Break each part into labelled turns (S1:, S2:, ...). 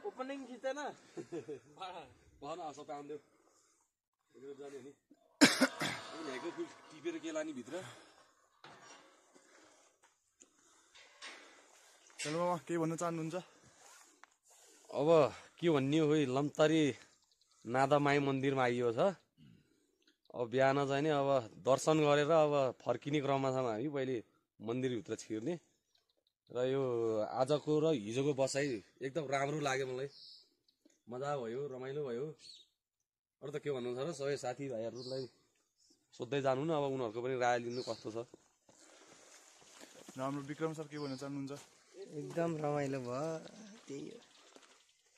S1: Opening खिच्दैन भन सबै आउँदै जाने नि उनीहरूको टिपेर के लाने भित्र
S2: चलो मामा के भन्न चाहनुहुन्छ
S1: अब के भन्ने हो लम्तारी नादा माई मन्दिरमा आइयो छ अब बिहान चाहिँ नि अब दर्शन गरेर अब फर्किने क्रममा छौँ हामी पहिले मन्दिरभित्र छिर्ने र यो आजको र हिजोको बसाइ एकदम राम्रो लाग्यो मलाई मजा भयो रमाइलो भयो अरू त के भन्नु छ र सबै साथीभाइहरूलाई सोध्दै जानु न अब उनीहरूको पनि राय लिनु कस्तो छ
S2: हाम्रो विक्रम सर के भन्न चाहनुहुन्छ
S3: एकदम रमाइलो भयो त्यही हो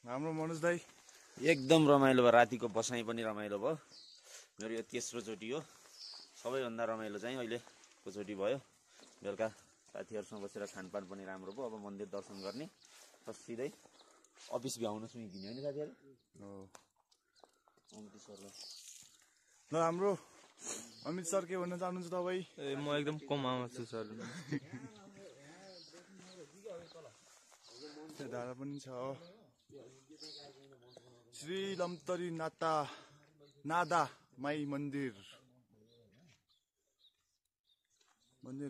S2: हाम्रो मनोज दाई
S4: एकदम रमाइलो भयो रातिको बसाइ पनि रमाइलो भयो मेरो यो तेस्रो चोटि हो सबैभन्दा रमाइलो चाहिँ अहिलेको चोटि भयो बेलुका साथीहरूसँग बसेर खानपान पनि राम्रो भयो अब मन्दिर दर्शन गर्ने सिधै अफिस भ्याउन सुइदिने होइन साथीहरू
S2: ल हाम्रो अमित सर के भन्न चाहनुहुन्छ तपाईँ
S5: म एकदम कमामा छु सर
S2: धारा पनि छ श्री लम्तरी नादा माई मन्दिर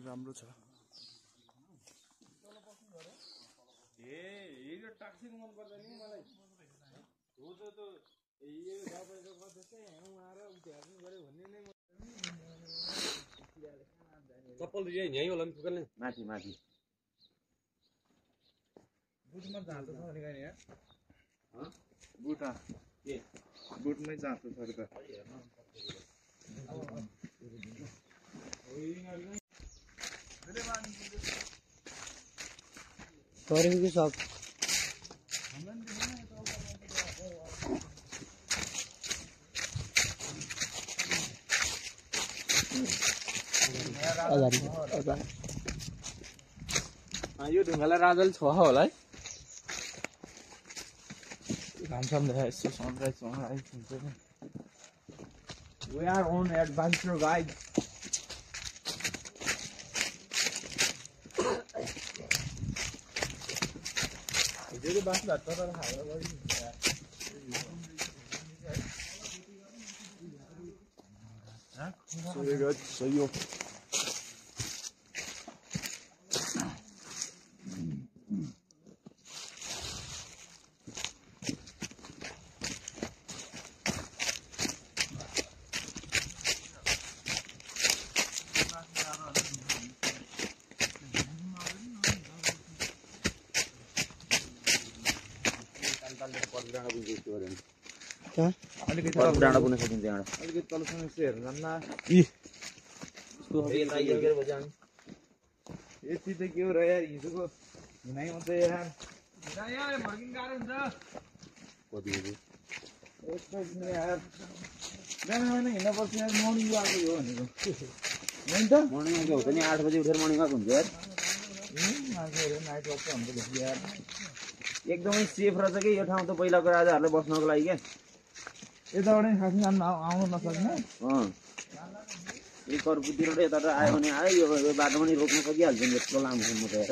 S2: राम्रो छ
S1: चप्पल यहीँ होला नि पुगल्ने
S4: माथि माथि
S2: बुटमै जाँतो सर त
S3: गरेको सब
S5: यो ढुङ्गालाई राजाले छ होला है घामसाम देखा यसो सनराइज हुन्छ नि We are on adventure guide. Jadi bahas data kan hal lagi.
S2: Sorry guys, see you.
S4: डाँडा पुग्न सकिन्छ यहाँ
S5: अलिकति तलसँग यसो हेर्नु जान्न यति त के हो र यार हिजोको हिँडाइ मात्रै यार फर्किनु गाह्रो हुन्छ एकैछिन यार बिहान बिहान हिँड्नुपर्छ यार मर्निङ वाक हो भनेको होइन त
S4: मर्निङ वाक हो त नि 8 बजे उठेर मर्निङ वाक हुन्छ यार
S5: मान्छेहरू नाइट वाक त हुन्छ यार
S4: एकदमै सेफ रहेछ कि यो ठाउँ त पहिलाको राजाहरूले बस्नको लागि क्या
S5: यताबाट खासै आउनु नसक्ने
S4: यो कर्पुतिर यताबाट आयो भने आयो यो बाटो पनि रोक्न सकिहाल्छ नि यत्रो लामोसम्म त हेर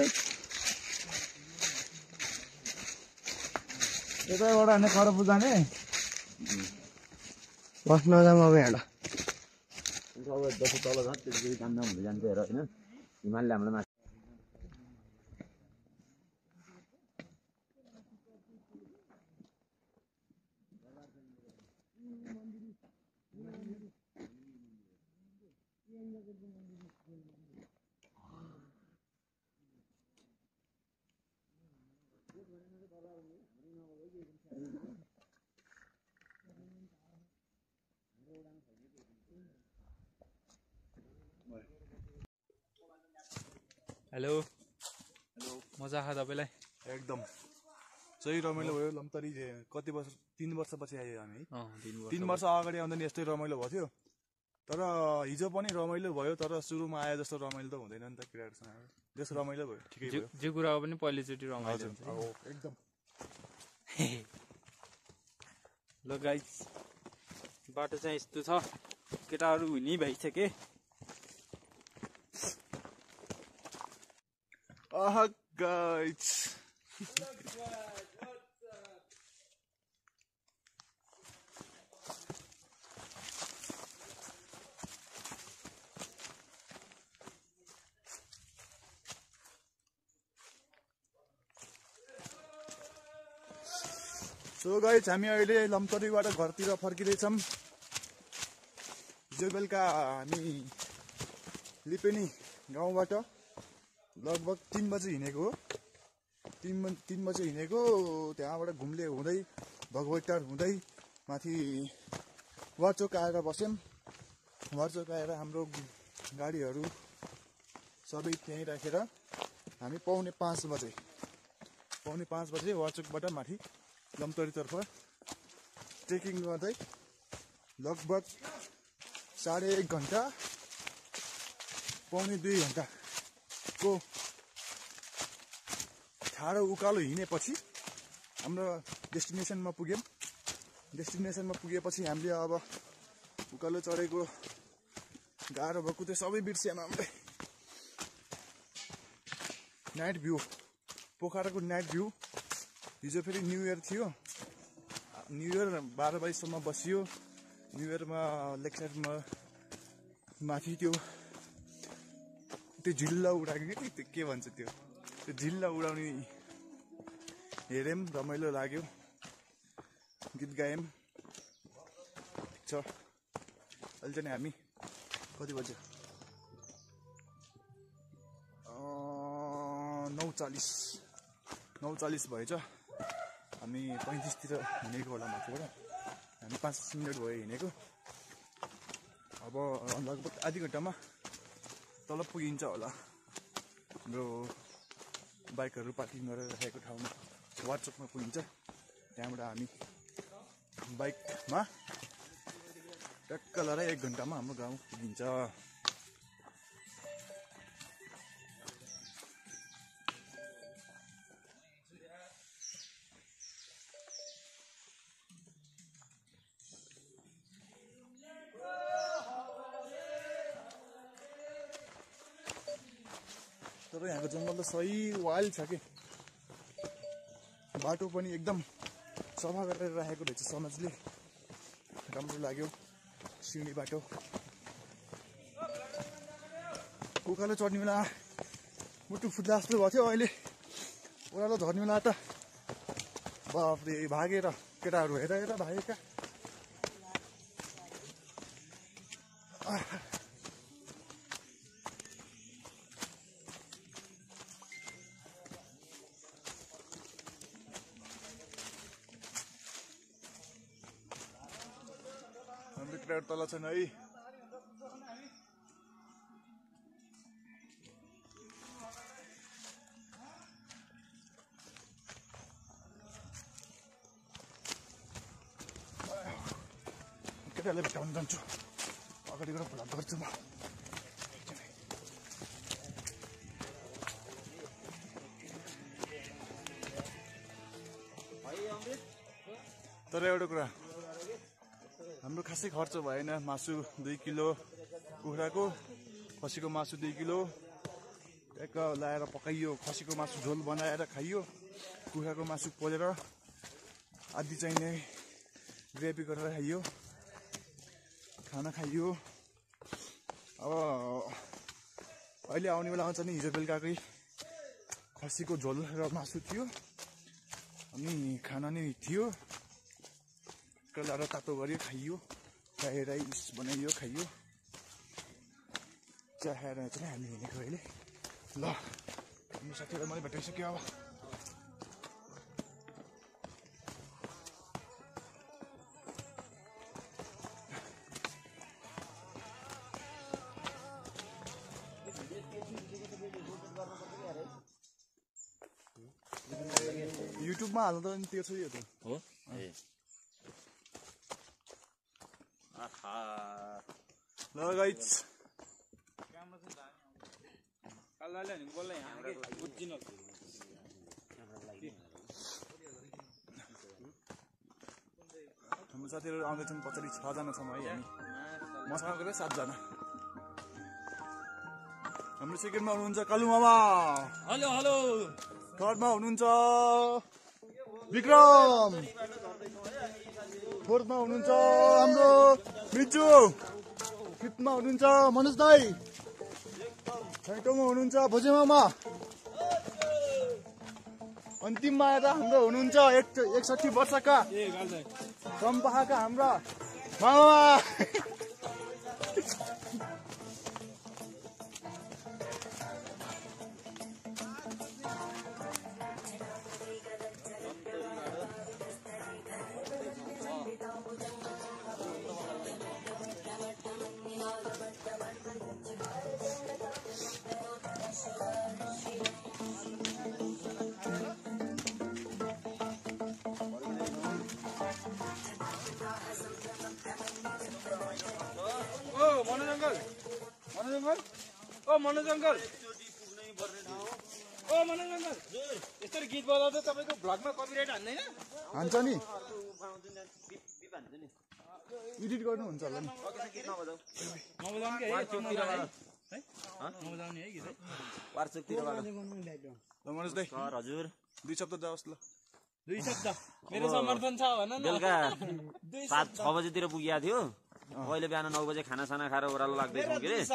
S5: यताबाट अनि खरबु जाने
S3: बस्न जाउँ अब यहाँ
S4: अब जस्तो तल छ त्यति काम दाम हुँदै जान्छ हेर होइन हिमालले हामीलाई माथि
S5: हेलो मजा आयो तपाईँलाई
S2: एकदम सही रमाइलो भयो लम्तरी कति वर्ष 3 वर्षपछि आयो हामी 3 वर्ष अगाडि आउँदा नि यस्तै रमाइलो भएको थियो तर हिजो पनि रमाइलो भयो तर सुरुमा आए जस्तो रमाइलो त हुँदैन नि त केटाहरूसँग जस्तो रमाइलो भयो ठिकै भयो
S5: जे कुराको पनि पहिलोचोटि रमाइलो हुन्छ
S2: एकदम
S5: ल गाइस बाटो चाहिँ यस्तो छ केटाहरू हुने भइसके
S2: आहा गाइस सो गाइस हामी अहिले लम्तरीबाट घरतिर फर्किँदैछौँ हिजो बेलुका हामी लिपेनी गाउँबाट लगभग 3 बजे हिँडेको हो 3 बजे हिँडेको त्यहाँबाट घुम्ले हुँदै भगवटार हुँदै माथि वारचोक आएर बस्यौँ वारचोक आएर हाम्रो गाडीहरू सबै त्यहीँ राखेर हामी पौने 5 बजे वारचोकबाट माथि लम्तरीतर्फ ट्रेकिङ गर्दै लगभग 1.5 घन्टा पौने 2 घन्टाको ठाडो उकालो हिँडेपछि हाम्रो डेस्टिनेसनमा पुग्यौँ डेस्टिनेसनमा पुगेपछि हामीले अब उकालो चढेको गाह्रो भएको त्यो सबै बिर्स्यौँ हामीले नाइट भ्यू पोखराको नाइट भ्यू हिजो फेरि न्यू इयर थियो न्यू इयर 12 बजीसम्म बसियो न्यू इयरमा लेक साइडमा माथि त्यो झिल्ला उडाएको के भन्छ त्यो झिल्ला उडाउने हेऱ्यौँ रमाइलो लाग्यो गीत गायौँ ठिक छ अहिले चाहिँ हामी कति बज्यो 9:40 भएछ हामी 35 तिर हिँडेको होला माथिबाट हामी 5 मिनट भयो हिँडेको अब लगभग आधी घन्टामा तल पुगिन्छ होला हाम्रो बाइकहरू पार्किङ गरेर राखेको ठाउँमा वारचोकमा पुगिन्छ त्यहाँबाट हामी बाइकमा टक्क लडाइ 1 घन्टामा हाम्रो गाउँ पुगिन्छ तर यहाँको जङ्गल त सही वाइल्ड छ कि बाटो पनि एकदम सफा गरेर राखेको रहेछ समाजले राम्रो लाग्यो सिँढी बाटो उकालो चढ्ने बेला मुटु फुट्ला जस्तो भएको थियो अहिले ओह्रालो झर्ने बेला त बाफरे भागेर केटाहरू हेरेर भागेका तल छन् है केटाले भेटाउनु जान्छु अगाडि गएर भ्लग गर्छु म तर एउटा कुरा हाम्रो खासै खर्च भएन। मासु 2 किलो कुखुराको, खसीको मासु 2 किलो एक लाएर पकाइयो, खसीको मासु झोल बनाएर खाइयो, कुखुराको मासु पोलेर आदि चाहिने ग्रेभी गरेर खाइयो, खाना खाइयो। अब अहिले आउने बेलामा चाहिँ हिजो बेलुकाकै खसीको झोल र मासु थियो अनि खाना नै थियो। लाएर तातो गऱ्यो, खाइयो, फ्राई राइस बनाइयो, खाइयो। चिया खाएर चाहिँ हामी हिँडेको अहिले। ल हाम्रो साथीहरू मलाई भेटाइसक्यो। अब युट्युबमा हाल्नु त नि त्यो छ यो त
S4: हो ए आहा
S2: ल गाइस हाम्रो साथीहरू आउँदैछन् पछाडि 6 जना छौँ है हामी। मसँग गरेर 7 जना। हाम्रो सेकेन्डमा हुनुहुन्छ कालु मामा।
S5: हेलो हेलो
S2: थर्डमा हुनुहुन्छ विक्रम। फोर्थमा हुनुहुन्छ हाम्रो मिजु। फिफ्थमा हुनुहुन्छ मनोज दाई। छैटौँमा हुनुहुन्छ भोजे मामा। अन्तिममा आएर हाम्रो हुनुहुन्छ 61 वर्षका रम्पाका हाम्रा मामा।
S5: मनोज अङ्कल यसरी गीत बजाउँदा तपाईँको भ्लगमा कपिराइट हान्दैन?
S2: हान्छ नि, एडिट गर्नुहुन्छ होला नि।
S5: नबजाउने है गीत है।
S4: वार्चकतिरबाट
S2: ल मनोज दाई
S4: सर हजुर
S2: 2 शब्द जाओस् ल।
S5: 2 शब्द मेरो समर्थन छ भन न।
S4: बेलुका 5-6 बजेतिर पुगेको थियो। अहिले बिहान 9 बजे खानासाना खाएर ओह्रालो लाग्दैछौँ के अरे।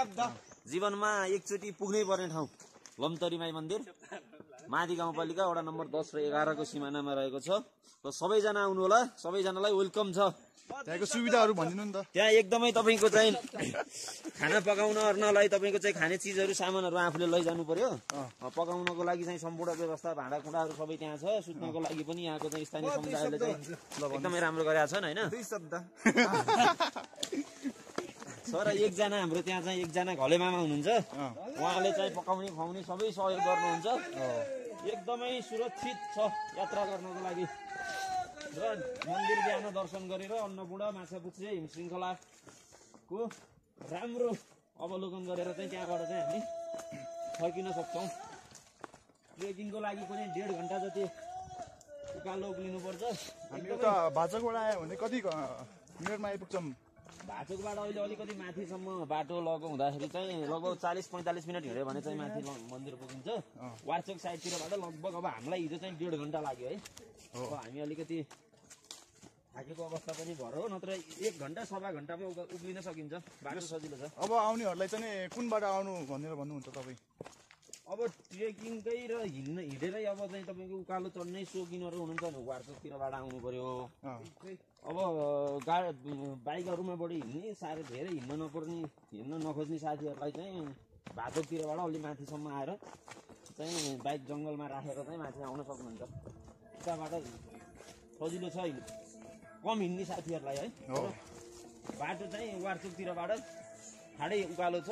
S4: जीवनमा एकचोटि पुग्नै पर्ने ठाउँ लमतरी माई मन्दिर, माथि गाउँपालिका वडा नम्बर 10 र 11 को सिमानामा रहेको छ। र सबैजना आउनु होला, सबैजनालाई वेलकम छ।
S2: त्यहाँको सुविधाहरू भनिदिनु नि त।
S4: त्यहाँ एकदमै तपाईँको चाहिँ खाना पकाउन अर्नलाई तपाईँको चाहिँ खाने चिजहरू सामानहरू आफूले लैजानु पर्यो। पकाउनको लागि चाहिँ सम्पूर्ण व्यवस्था भाँडाकुँडाहरू सबै त्यहाँ छ। सुत्नको लागि पनि यहाँको चाहिँ स्थानीय समुदायले चाहिँ एकदमै राम्रो गरेका छन् होइन।
S2: 2 शब्द
S4: सर एकजना हाम्रो त्यहाँ चाहिँ एकजना घले मामा हुनुहुन्छ। उहाँले चाहिँ पकाउने खुवाउने सबै सहयोग गर्नुहुन्छ। एकदमै सुरक्षित छ यात्रा गर्नको लागि। र मन्दिर बिहान दर्शन गरेर अन्नपूर्ण माछापुच्छ्रे हिमशृङ्खलाको राम्रो अवलोकन गरेर चाहिँ त्यहाँबाट चाहिँ हामी फर्किन सक्छौँ। ट्रेकिङको लागि पनि 1.5 घन्टा जति उकालो उक्लिनुपर्छ।
S2: हामी उता भाचकबाट आयो भने कति मिनटमा आइपुग्छौँ?
S4: भाचकबाट अहिले अलिकति माथिसम्म बाटो लगेको हुँदाखेरि चाहिँ लगभग 40-45 मिनट हिँड्यो भने चाहिँ माथि मन्दिर पुगिन्छ। वार्चक साइडतिरबाट लगभग अब हामीलाई हिजो चाहिँ 1.5 घन्टा लाग्यो है। अब हामी अलिकति थाकेको अवस्था पनि भएर हो, नत्र 1 घन्टा 1.5 घन्टामा उक्लिन सकिन्छ। बाटो सजिलो छ।
S2: अब आउनेहरूलाई चाहिँ कुन बाटो आउनु भनेर भन्नुहुन्छ तपाईँ?
S4: अब ट्रेकिङकै र हिँडेरै अब चाहिँ तपाईँको उकालो चढ्नै सोकिनहरू हुनुहुन्छ भने वार्चकतिरबाट आउनु पर्यो। अब बाइकहरूमा बढी हिँड्ने साह्रै धेरै हिँड्न नखोज्ने साथीहरूलाई चाहिँ भाचकतिरबाट अलि माथिसम्म आएर चाहिँ बाइक जङ्गलमा राखेर चाहिँ माथि आउन सक्नुहुन्छ। उताबाट सजिलो छ कम हिँड्ने साथीहरूलाई है। बाटो चाहिँ वार्चकतिरबाट ठाडै उकालो छ।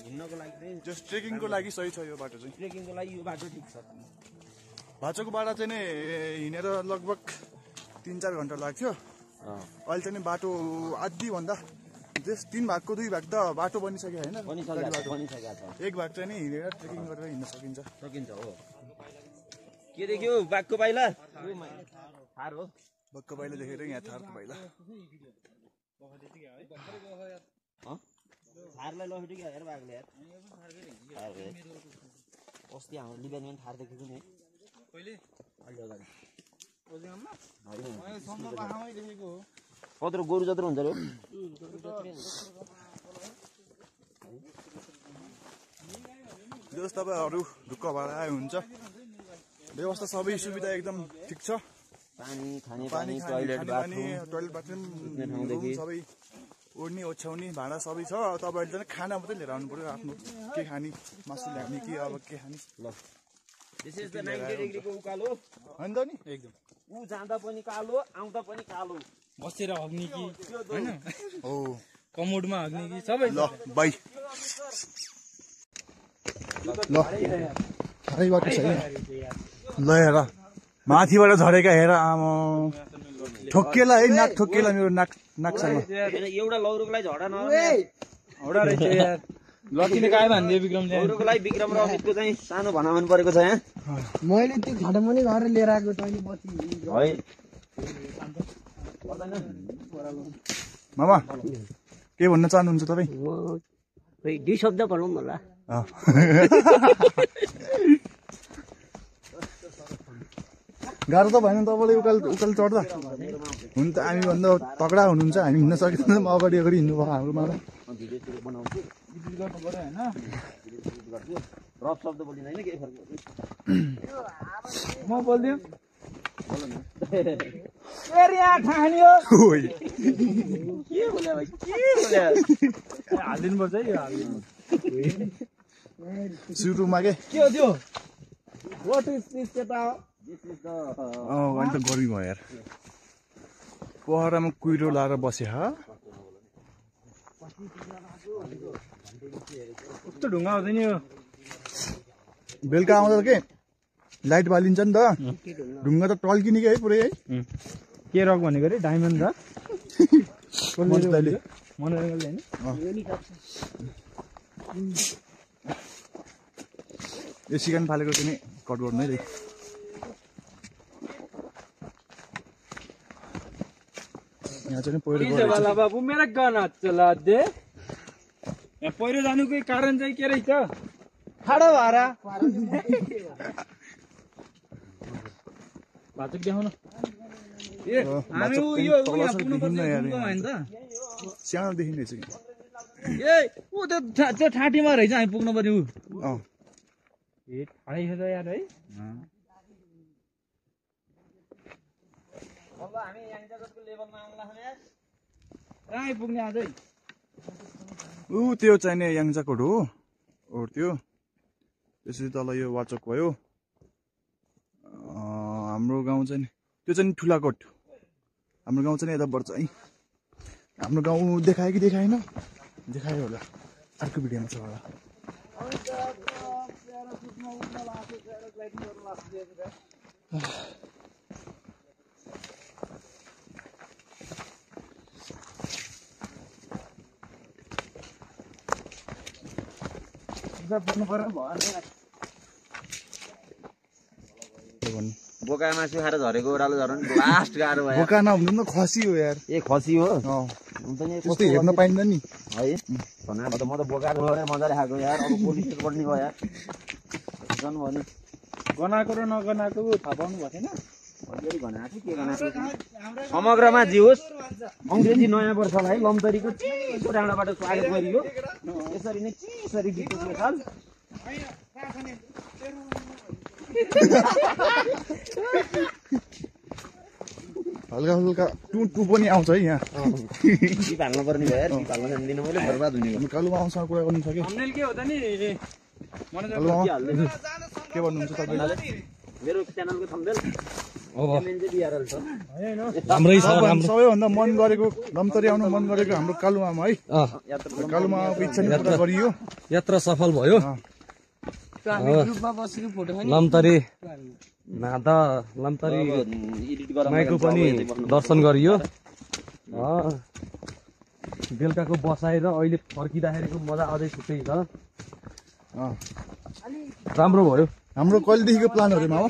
S4: हिँड्नको लागि चाहिँ
S2: जस्ट ट्रेकिङको लागि सही छ यो बाटो चाहिँ।
S4: ट्रेकिङको लागि यो बाटो ठिक छ।
S2: भाचकबाट चाहिँ नि हिँडेर लगभग 3-4 घन्टा लाग्थ्यो। अहिले चाहिँ बाटो आधीभन्दा 3 भागको 2 भाग त बाटो बनिसक्यो होइन। एक भाग चाहिँ नि हिँडेर ट्रेकिङ गरेर हिँड्न सकिन्छ।
S4: हो के देख्यो बाघको पाइला थार हो।
S2: बक्क पाइला देखेर यहाँ थारको पाइला
S4: थारलाई लखेट्यो क्या हेर बाघले यार अस्ति हाम्रो लिबियान थार देखेको नि
S5: कहिले
S4: अलि अगाडि
S5: देखेको हो
S4: कत्रो गोरु जत्रो हुन्छ रे
S2: जस तपाईँहरू ढुक्क भएर आए हुन्छ व्यवस्था सबै सुविधा एकदम ठिक छ
S4: पानी खाने टोयलेट
S2: बाथरुम सबै ओड्ने ओछ्याउने भाँडा सबै छ तपाईँहरूले चाहिँ खाना मात्रै लिएर आउनु पर्यो आफ्नो के खाने मासु ल्याउने कि अब के खाने
S4: ल दिस इज द 90 डिग्रीको उकालो
S2: होइन त नि
S5: एकदम
S4: ऊ जाँदा पनि कालो आउँदा पनि कालो
S5: बसेर हग्ने कि
S2: होइन हो
S5: कमोडमा हग्ने कि सबै
S2: ल बाई ल खाइबाट छ ल हेर माथिबाट झरेका हेर आमा ठोक्केला है नाक ठोक्केला मेरो नाकसँग
S4: एउटा लौरोको लागि झडा
S5: हौडा रहेछ यार लकिने गाई भन्दियो विक्रमले
S4: लौरोको लागि विक्रम र अमितको चाहिँ सानो भनामन परेको छ यहाँ
S3: मैले त्यो घाटा पनि घर लिएर आएको तैँले बसी
S4: है
S2: मामा के भन्न चाहनुहुन्छ तपाईँ
S3: दुई शब्द भनौँ होला
S2: गाह्रो त भएन तपाईँले उकालो चढ्दा हुन त हामी भन्दा तगडा हुनुहुन्छ हामी हिँड्न सकिँदैन अगाडि हिँड्नु भयो हाम्रोमा
S4: भिडियोतिर बनाउँछु
S5: एडिट गर्नु पर्यो होइन
S4: रफ शब्द बोलिँदैन केही फरक
S5: म बोल्दियो
S4: के बोल्या भाइ के बोल्या
S5: हालिदिनु पर्छ है यो हालिदिनु
S2: सुरुमा के
S5: हो त्यो वाट इज दिस केटा
S2: अनि त गर्मी भयो यार पहरामा कुहिरो लाएर बसे
S5: कस्तो ढुङ्गा हुँदैन यो
S2: बेलुका आउँदा के लाइट बालिन्छ नि त ढुङ्गा त टल्किने कि है पुरै है
S5: के रक भनेको अरे डायमन्ड र
S2: मजदाले
S5: मनोरञ्जनले होइन
S2: यो सिकान फालेको चाहिँ कट गर्नु है यहाँ चाहिँ पहिरो गयो
S5: बाबु मेरो गाना चला दे यहाँ पहिरो जानुको कारण चाहिँ के रहेछ ठाडो भएर भाचुक देखाउन ए हामी यो यहाँ पुग्नुपर्छ होइन त
S2: सानोदेखि नै छ
S5: ए ऊ त्यो ठाँटीमा रहेछ हामी पुग्नु पर्ने ऊ
S2: अँ
S5: ए ठाडै छ त यार है
S4: अब हामी यहाँ जगतको लेभलमा आउँला भने
S5: कहाँ आइपुग्ने अझै
S2: ऊ त्यो चाहिने याङजाकोट हो त्यो त्यसपछि तल यो वाचक भयो हाम्रो गाउँ चाहिँ त्यो चाहिँ ठुलाकोट हाम्रो गाउँ चाहिँ यता पर्छ है हाम्रो गाउँ देखायो कि देखाएन देखायो होला अर्को भिडियोमा छ होला
S4: बोका मासु खाएर झरेको ओह्रालो झर्नु लास्ट गाह्रो भयो
S2: बोका नहुनु न खसी हो यार
S4: ए खसी हो
S2: त्यस्तै हेर्न पाइँदैन नि
S4: है भनाएको त म त बोकाको गरेर मजाले खाएको यार अब पोलिस पढ्ने भयो यार झन् भने
S5: गनाएको र नगनाएको थाहा पाउनु भएको थिएन
S4: अलिअलि गनाएको के गनाएको समग्रमा जे होस् अङ्ग्रेजी नयाँ वर्षलाई लम्तरीको चिसो डाँडाबाट स्वागत गरियो यसरी नै चिसरी गीतको खाल
S2: हल्का हल्का टु पनि आउँछ है यहाँ
S4: टिप हाल्नु पर्ने भयो यार टिप हाल्न जान्दिनँ मैले बर्बाद हुने
S2: हामी कालुमा आउँछ कुरा गर्नु सक्यो
S5: थम्बनेल के हो त नि
S2: के भन्नुहुन्छ तपाईँले
S4: मेरो च्यानलको थम्बनेल
S1: अब
S4: बिआरएल छ
S1: राम्रै छ
S2: सबैभन्दा मन गरेको लम्तरी आउनु मन गरेको हाम्रो कालुमामा है कालुमा आएको इच्छा नै पुरा गरियो
S1: यात्रा सफल भयो
S3: ग्रुपमा बसेको फोटो पनि
S1: लम्तरी नादा लम्तरी
S4: एडिट गरेर
S1: माइको पनि दर्शन गरियो बेलुकाको बसाइ र अहिले फर्किँदाखेरिको मजा अझै छुट्टै छ राम्रो भयो
S2: हाम्रो कहिलेदेखिको प्लानहरू मामा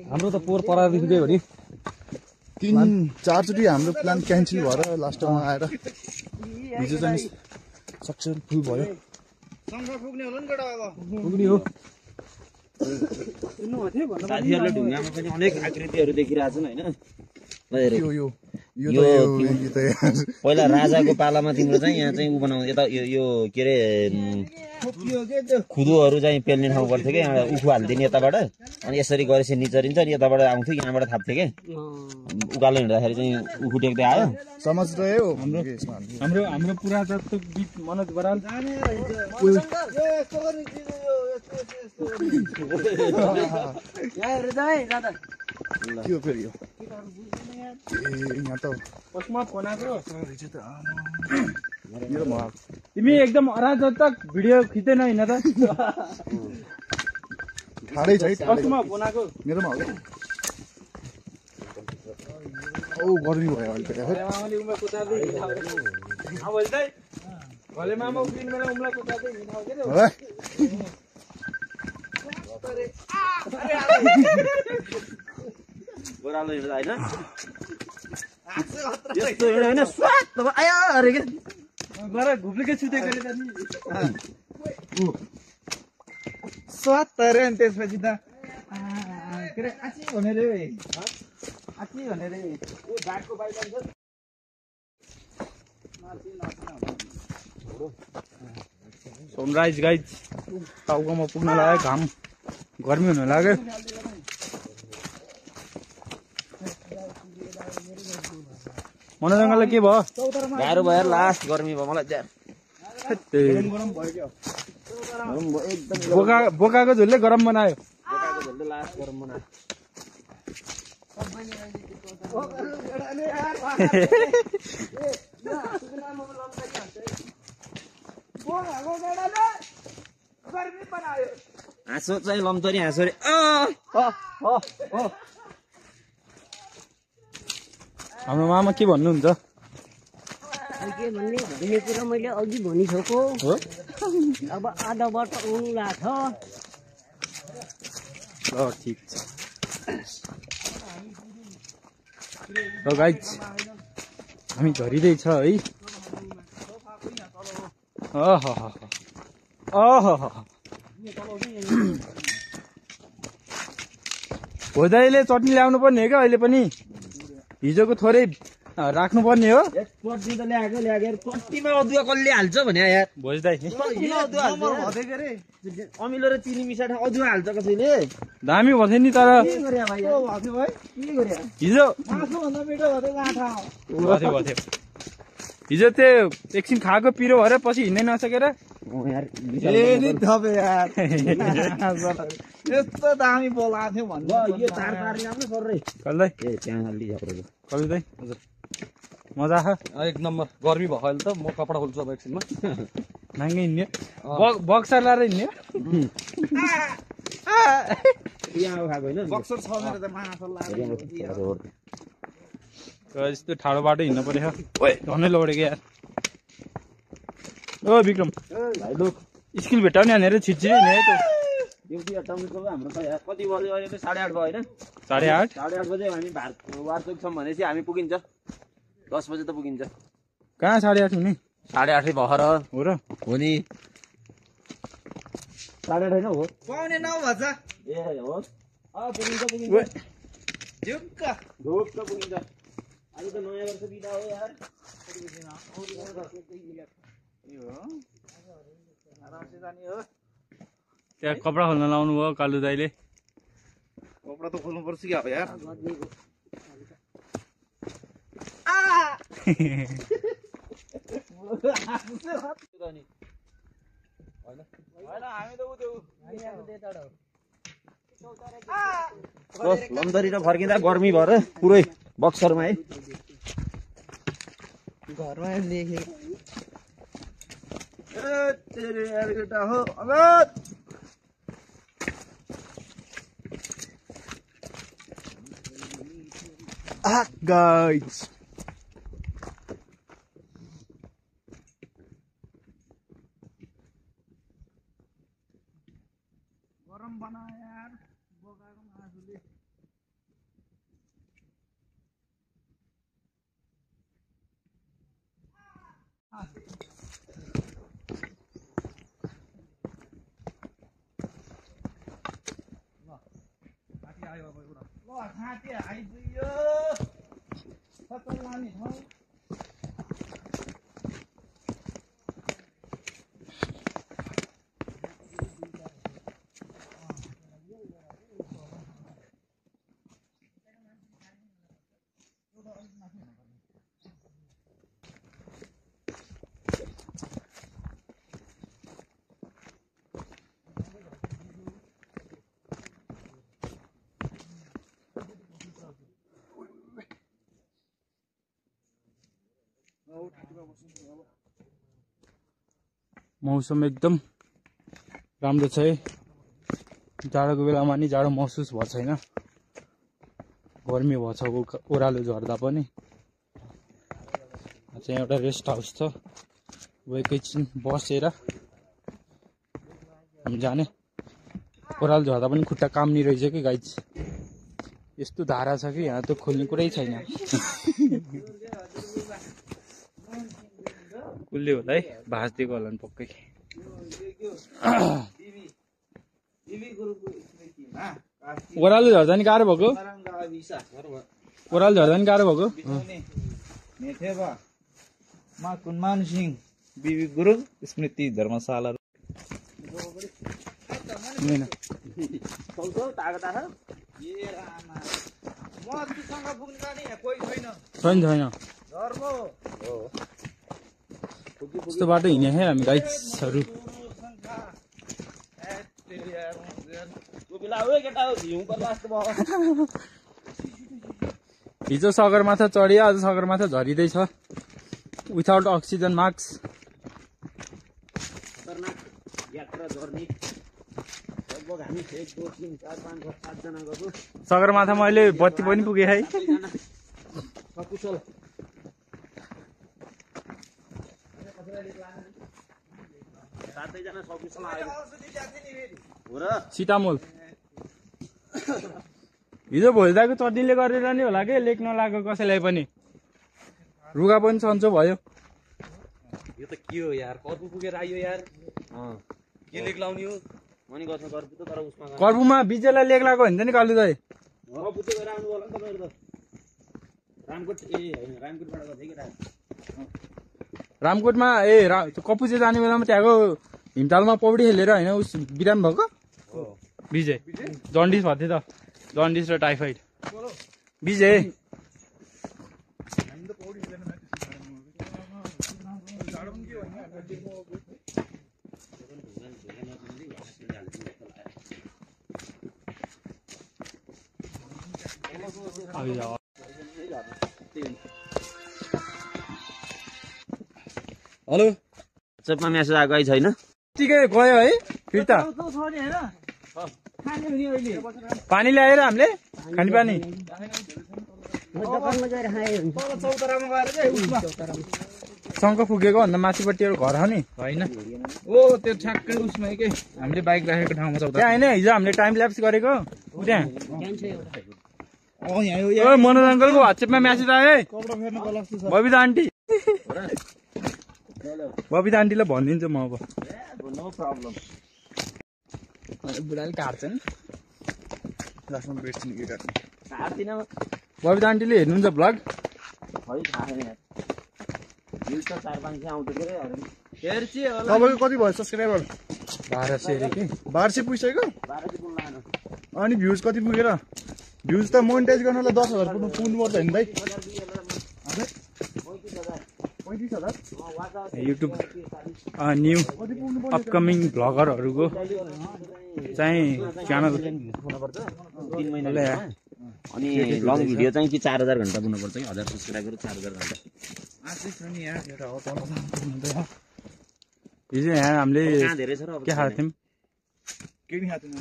S1: हाम्रो त पोहोर परादेखि गयो नि
S2: 3-4 चोटि हाम्रो प्लान क्यान्सल भएर लास्टमा आएर हिजो चाहिँ सक्सेसफुल भयो।
S5: पुग्ने हो
S4: साथीहरूले ढुङ्गामा पनि अनेक आकृतिहरू देखिरहेको छन् होइन।
S2: यो त
S4: पहिला राजाको पालामा तिम्रो चाहिँ यहाँ चाहिँ ऊ बनाउँदै यता यो के अरे खुदुहरू चाहिँ पेल्ने ठाउँ पर्थ्यो क्या, यहाँ उखु हालिदिने यताबाट, अनि यसरी गरेपछि निचरिन्छ अनि यताबाट आउँथ्यो यहाँबाट थाप्थ्यो क्या। उकालो हिँड्दाखेरि चाहिँ उखु टेक्दै आयो।
S2: समझ रह्यो
S5: हाम्रो हाम्रो पुरातत्वविद मनोज बराल
S2: के हो फेरि यो यहाँ त
S5: कसमा बनाएको
S2: मेरो म
S5: तिमी एकदम अराजक भिडियो खिच्दैन होइन त
S2: ठाडै छ है
S5: कसमा बनाएको
S2: मेरोमा हो क्या। औ गर्मी भयो अहिले त यार। है
S4: ओह्रालो हिँड्दा होइन यस्तो हिँड्यो होइन स्वाट आयो अरे के
S5: घुप्लेकै छुटेको
S3: स्वाद तर्यो अनि त्यसपछि त के अरे आची भने रे आची भने रे
S5: सनराइज गाइज टाउकोमा पुग्न लाग्यो, घाम गर्मी हुन लाग्यो। मनोरञ्जनलाई के भयो?
S4: गाह्रो भयो लास्ट गर्मी भयो मलाई ज्यान।
S5: बोकाको झोलले गरम बनायो।
S4: लास्ट गरम बनायो। हाँसो चाहिँ लम्तरी हाँसो रे।
S5: हाम्रो मामा के भन्नुहुन्छ?
S3: के भन्ने भन्ने कुरा मैले अघि भनिसक्यो। अब आधा बाटो आउनु लाग्छ।
S5: ल ठिक छ। र गाइज हामी झरिँदैछ है। भोजाइले चटनी ल्याउनु पर्ने हो क्या अहिले पनि, हिजोको थोरै राख्नु पर्ने हो।
S4: चटनी त ल्याएको चटनीमा अदुवा कसले हाल्छ भने यार
S5: भोजदाई
S4: अमिलो र चिनी मिसाएर अदुवा हाल्छ कसैले।
S5: दामी भन्थ्यो नि तर हिजो भयो। हिजो त्यो एकछिन खाएको पिरो भएर पछि हिँड्नै नसकेर
S3: यस्तो दामी बोलाएको थियो भन्नु
S5: कलुदै मजा आयो।
S1: एक नम्बर गर्मी भयो अहिले त। म कपडा खोल्छु अब एकछिनमा।
S5: नाङ्गै हिँड्यो बक्सर लाएर हिँड्यो।
S3: बक्सर छ मेरो त
S5: यस्तो ठाडो बाटो हिँड्नु पर्यो। ओए झनै लडेको यार। ओ विक्रम स्किल भेट्टाउने हानेर छिटछिटै हिँड्यो है त।
S4: ड्युटी हटाउनुको हाम्रो त यार कति बज्यो अहिले 8:30 भयो होइन।
S5: 8:30
S4: 8:30 बजे हामी वारचोकसम्म भनेपछि हामी पुगिन्छ 10 बजे त पुगिन्छ।
S5: कहाँ 8:30 हुने?
S4: 8:30 भएर
S5: हो र
S4: हो नि 8:30 होइन हो
S3: पाउने 9 बज्छ
S4: ए हो पुगिन्छ ढुक्क पुगिन्छ। आज त नयाँ वर्ष बिदा हो यार।
S5: त्यहाँ कपडा खोल्न लाउनु भयो कालु दाइले।
S2: कपडा त खोल्नु पर्छ क्या यार।
S4: लमदरी र फर्किँदा गर्मी भएर पुरै बक्सरमा है।
S3: घरमा लेखेको
S2: गाइज
S3: गरम बनायो यार बोकाको मासुले। ल घाँटी आइदियो सबै लाने ठाउँ
S5: मौसम एकदम राम्रो छ है। जाडोको बेलामा नि जाडो महसुस भएको छैन, गर्मी भएको छ ओह्रालो झर्दा पनि। चाहिँ एउटा रेस्ट हाउस छ, एकैछिन बसेर हामी जाने। ओह्रालो झर्दा पनि खुट्टा काम्ने रहेछ कि गाइज, यस्तो धारा छ कि यहाँ त खोल्ने कुरै छैन। उसले होला है भाँचिदिएको होला नि पक्कै। ओह्रालो झर्दा नि गाह्रो भएको, ओह्रालो झर्दा नि गाह्रो भएको।
S3: नेथेबा मा कुनमान सिंह बिबी गुरुङ स्मृति धर्मशाला
S5: छैन छैन यस्तो बाटो हिँडे है हामी गाइड्सहरू। हिजो सगरमाथा चढियो, आज सगरमाथा झरिँदैछ विथआउट अक्सिजन मास्क। सगरमाथामा अहिले बत्ती पनि पुगे है। सिटामोल हिजो भोलिदाको चटनीले गरेर नि होला कि लेक नलागेको कसैलाई पनि। रुगा पनि सन्चो भयो।
S1: यो त के हो यार, कर्पु पुगेर आयो यार, के लेक लाउने हो?
S5: कर्पुमा बिजेलाई लेक लगाएको हुन्छ नि कालु दाइ। रामकोटमा कपुचे जाने बेलामा त्यहाँको हिमतालमा पौडी खेलेर होइन उस बिरामी भएको विजय। जन्डिस भएको थियो त, जन्डिस र टाइफाइड। विजय हेलो,
S4: वाट्सएपमा मेसेज आएको है छैन?
S5: ठिकै गयो है फिर्ता। पानी ल्याएर हामीले खाने पानी शङ्ख पुगेको भन्दा माथिपट्टि एउटा घर हो नि होइन?
S3: ओ त्यो ठ्याक्कै उसमा के हामीले बाइक राखेको ठाउँमा छ
S5: त्यहाँ होइन, हिजो हामीले टाइम ल्याप्स गरेको त्यहाँ। मनोज अङ्कलको वाट्सएपमा म्यासेज आयो है, बबिता आन्टी। बबिता आन्टीलाई भनिदिन्छु म अब। बुढाले काट्छन्
S2: लास्टमा बेच्ने के गर्ने।
S5: बबिता आन्टीले हेर्नुहुन्छ भ्लग?
S2: तपाईँको कति भयो सब्सक्राइबर?
S5: 1200 अरे कि
S2: 1200 पुगिसक्यो। अनि भ्युज कति पुगेर? भ्युज त मोनिटाइज गर्नलाई 10,000 पुग्नुपर्छ नि दाइ। 35,000
S5: युट्युब न्यू अपकमिङ भ्लगरहरूको चाहिँ च्यानल।
S4: अनि लङ भिडियो चाहिँ कि 4000 घन्टा पुग्नुपर्छ कि 1000 सब्सक्राइबर 4000 घन्टा।
S5: हिजो यहाँ हामीले
S4: धेरै छ र
S5: के खाएको थियौँ?
S2: के नि खाएको थिएन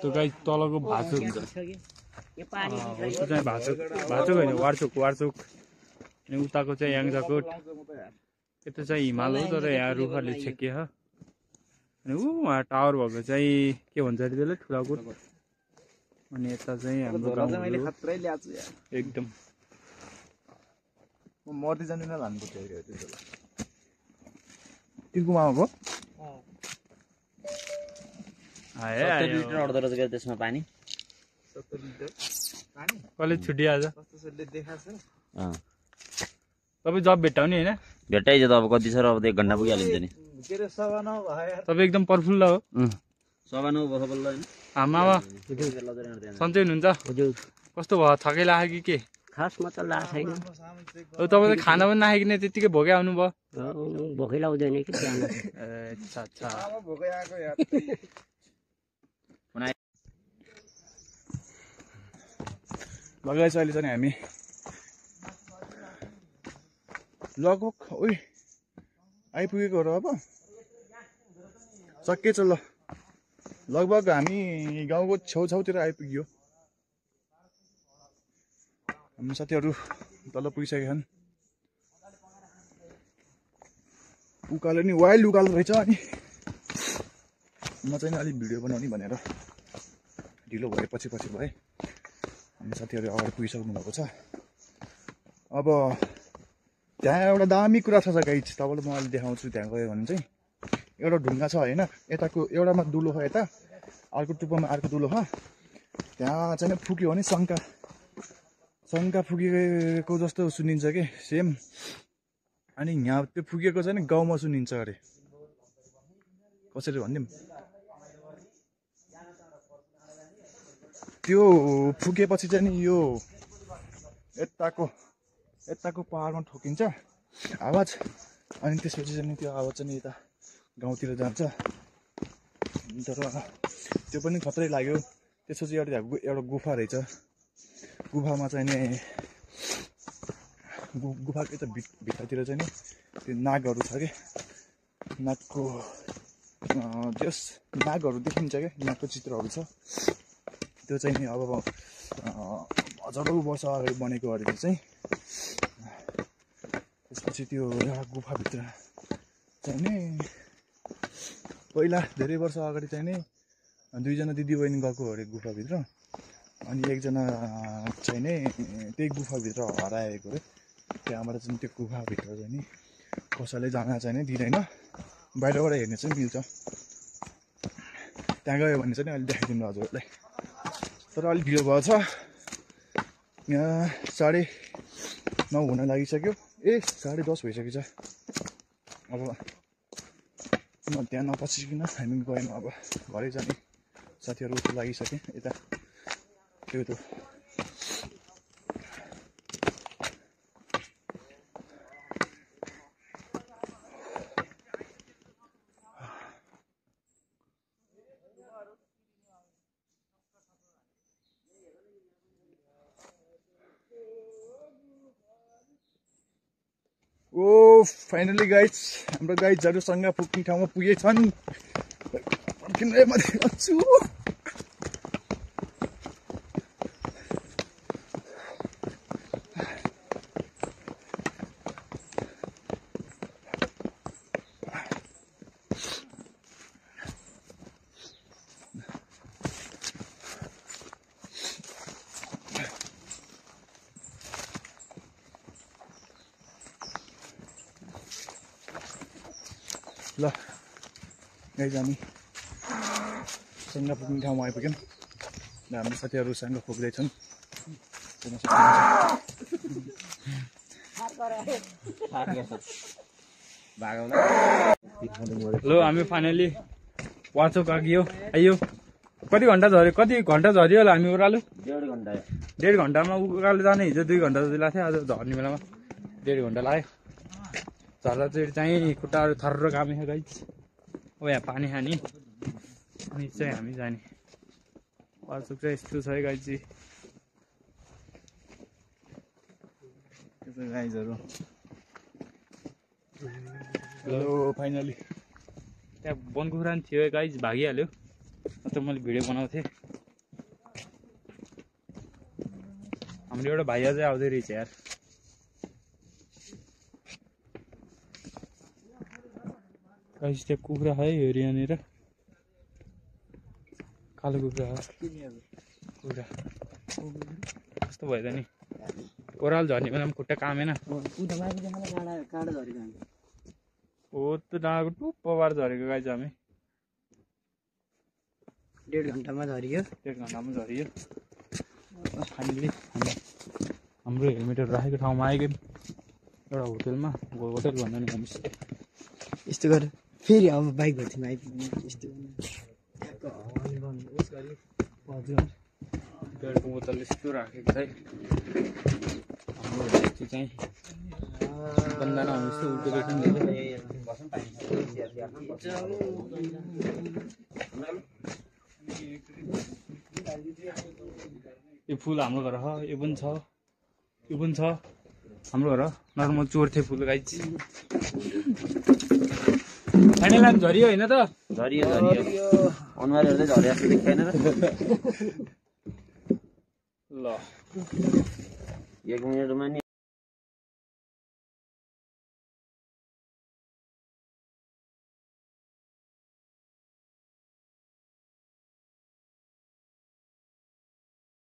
S5: त्यो गाई तलको भाचुक हुन्छ, त्यो चाहिँ भाचुक होइन, वार्चोक अनि उताको चाहिँ याङजाकोट, यता चाहिँ हिमाल हो तर यहाँ रुखहरूले छेकियो। अनि उहाँ टावर भएको चाहिँ के भन्छ अरे त्यसलाई? ठुलाकोट अनि यता चाहिँ हाम्रो
S3: झोला चाहिँ मैले
S5: गाउँ
S3: खत्रै ल्याएको छु यार
S5: एकदम
S2: म मर्दै जाँदैन लानुपर्छ त्यो झोला टिकुमा हो
S5: आयो
S4: 70 लिटर अड्दो रहेछ क्या त्यसमा पानी
S3: 70 लिटर पानी
S5: कहिले छुट्टी आज
S3: कस्तो सरले देखाएको छ
S5: तपाईँ जब भेट्टाउने होइन
S4: भेट्टाइज त अब कति छ र अब 1 घण्टा पुगिहालिन्छ नि
S3: के रे सभा नभए यार
S5: तपाईँ एकदम प्रफुल्ल हो
S4: सभा नौ बस बल्ल हैन
S5: आमामा सन्चै हुनुहुन्छ कस्तो भयो थकै लाग्यो कि के
S6: खासमा त लागेको छैन
S5: अब तपाईँ त खाना पनि नखाइकन त्यतिकै भोकै आउनुभयो
S6: भोकै लाउँदैन कि बिहान
S5: ए अच्छा
S3: अब भोकै आएको यार
S2: लगाएछ अहिले चाहिँ हामी लगभग ओइ आइपुगेको हो र अब सकिएछ ल लगभग हामी गाउँको छेउछाउतिर आइपुग्यो हामी साथीहरू तल पुगिसकेका छन् उकालो नि वाइल्ड उकालो रहेछ अनि म चाहिँ अलिक भिडियो बनाउने भनेर ढिलो भए पछि भए हामी साथीहरू अगाडि पुगिसक्नु भएको छ अब त्यहाँ एउटा दामी कुरा छ गाइज तपाईँलाई म अहिले देखाउँछु त्यहाँ गयो भने चाहिँ एउटा ढुङ्गा छ होइन यताको एउटामा दुलो छ यता अर्को टुप्पोमा अर्को दुलो छ त्यहाँ चाहिँ फुक्यो भने शङ्का फुकेको जस्तो सुनिन्छ कि सेम अनि यहाँ त्यो फुकेको चाहिँ गाउँमा सुनिन्छ अरे कसरी भनिदिउँ त्यो फुकेपछि चाहिँ नि यो यताको पहाडमा ठोकिन्छ आवाज अनि त्यसपछि चाहिँ त्यो आवाज चाहिँ यता गाउँतिर जान्छ तर त्यो पनि खत्रै लाग्यो त्यसपछि एउटा गुफा रहेछ गुफामा चाहिँ नि गुफाको यता भित्रतिर चाहिँ नि त्यो नागहरू छ कि नागको त्यस नागहरू देखिन्छ क्या नागको चित्रहरू छ त्यो चाहिँ नि अब हजारौँ वर्ष अगाडि बनेको अरे चाहिँ त्यसपछि त्यो गुफाभित्र चाहिँ नि पहिला धेरै वर्ष अगाडि चाहिँ नि 2 जना दिदीबहिनी गएको अरे गुफाभित्र अनि एकजना चाहिँ नि त्यही गुफाभित्र हराएको अरे त्यहाँबाट चाहिँ त्यो गुफाभित्र चाहिँ नि कसैले जान चाहिँ नि दिँदैन बाहिरबाट हेर्ने चाहिँ मिल्छ त्यहाँ गयो भने चाहिँ अहिले देखाइदिनु हजुरहरूलाई तर अलिक ढिलो भएको छ यहाँ 9:30 हुन लागिसक्यो 10:30 भइसकेको छ अब त्यहाँ नपसिकन हामी गयौँ अब घरै जाने साथीहरू उस्तो लागिसके यता त्यो त ओ फाइनली गाइज हाम्रो गाइजहरू सँगै पुग्ने ठाउँमा पुगेछन् किन मात्रै भन्छु ल गाइज हामी सँगै पुग्ने ठाउँमा आइपुग्यौँ र हाम्रो साथीहरू सँगै पुग्दैछन्
S5: ल हामी फाइनली वाचोक आइयो कति घन्टा झऱ्यो होला हामी ओह्रालो 1.5 घन्टामा उकालो जाने हिजो 2 घन्टा जति लाग्थ्यो आज झर्ने बेलामा 1.5 घन्टा लाग्यो झर्दाखेरि चाहिँ खुट्टाहरू थर्र कामे छ गाइज अब यहाँ पानी खाने अनि चाहिँ हामी जाने वाचोक चाहिँ यस्तो छ है गाइजी
S2: गाइजहरू हेलो फाइनली
S5: त्यहाँ बनकुखुरा पनि थियो गाइज भागिहाल्यो अन्त मैले भिडियो बनाउँथेँ हाम्रो एउटा भाइ अझै आउँदै रहेछ यार गाइज त्यहाँ कुखुरा है हेऱ्यो यहाँनिर कालो कुखुरा पुरा कस्तो भयो त नि ओह्रालो झर्ने बेलामा खुट्टा कामेन हो त्यो डाँडाको टुप्प पार झरेको गाई चाहिँ हामी
S6: 1.5 घन्टामा झरियो
S5: 1.5 घन्टामा झरियो फाइनली हाम्रो हेलमेटहरू राखेको ठाउँमा आइगयो एउटा होटेलमा होटेल भन्दा नि होमस्टे
S6: यस्तो गरेर फेरि अब बाइक भर्तीमा आइपुग्नु यस्तो
S5: बियरको बोतल यस्तो राखेको चाहिँ हाम्रो होमस्टे चाहिँ बन्दाना होमस्टे उल्टो यो फुल हाम्रो घर हो यो पनि छ हाम्रो घर नर्मल चोर्थे फुल गाई फाइनल लाइन झरियो होइन त
S4: झरियो अनुहार हेर्दै झरे जस्तो देखिएन र
S5: ल
S4: 1 मिनेटमा नि